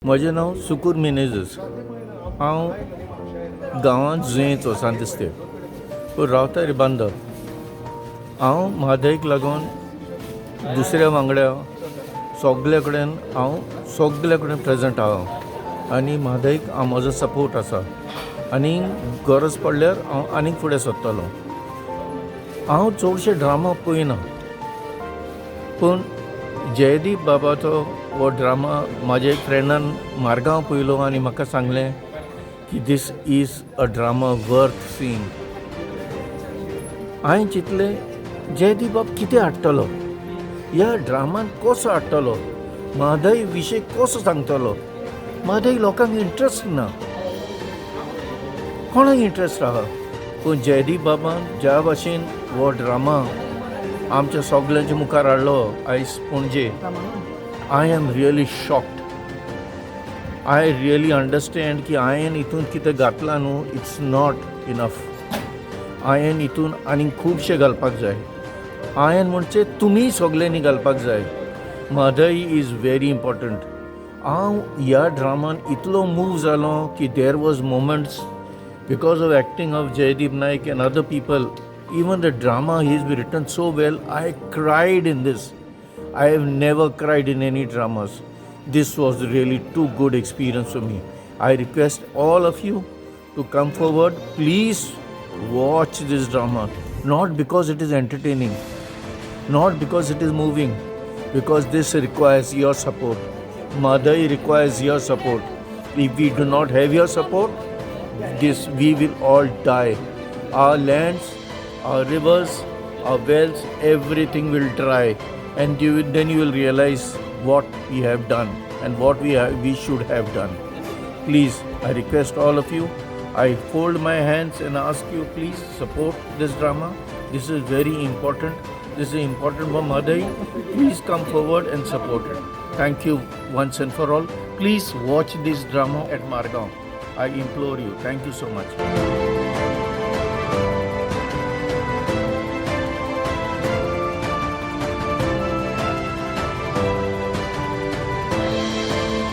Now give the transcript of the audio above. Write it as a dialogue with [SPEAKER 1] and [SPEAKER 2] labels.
[SPEAKER 1] म्हजें नांव सुकूर मिनेजस. हांव गांवांत जुयेचो, सांत इस्तेव, पूण रावता रिबांदर. हांव म्हादयक लागून दुसऱ्या वांगडा सगल्या कडेन, हांव सगल्या कडेन प्रेजंट आहा आनी म्हादयक हांव म्हजो सपोर्ट आसा आनी गरज पडल्यार हांव आनीक फुडें सरतलो. हांव चडशे ड्रामा पळयना, पूण जयदीप बाबाचो हो ड्रामा म्हाज्या एक फ्रेंडान मारगांव पळयलो आनी म्हाका सांगलें की this is a drama worth seeing. हांवें चिंतलें, जयदीप बाब कितें हाडटलो ह्या ड्रामान, कसो हाडटलो, म्हादय विशय कसो सांगतलो? म्हादय लोकांक इंट्रस्ट ना, कोणाक इंट्रस्ट आहा? पूण जयदीप बाबान ज्या भाशेन हो ड्रामा आमच्या सगल्यांच्या मुखार हाडलो आयज Panaji, I am really shocked. I really understand की हांवें हितून कितें घातलां न्हू, it's not enough. हांवें हितून आनीक खुबशें घालपाक जाय. हांवें म्हणचे तुमी सगल्यांनी घालपाक जाय. Mhadei is very important. हांव ह्या ड्रामान इतलो मूव जालो की there was moments, because of acting of Jaydeep Naik and other people, even the drama he's been written so well, I cried in this. I have never cried in any dramas. This was really too good experience for me. I request all of you to come forward. Please watch this drama. Not because it is entertaining, not because it is moving, because this requires your support. Mhadei requires your support. If we do not have your support, this we will all die. Our lands, our rivers, our wells, everything will dry, and then you will realize what we have done and what we should have done. Please, I request all of you. I fold my hands and ask you, please support this drama. This is very important. This is important for Mhadei. Please come forward and support it. Thank you once and for all. Please watch this drama at Margao. I implore you. Thank you so much.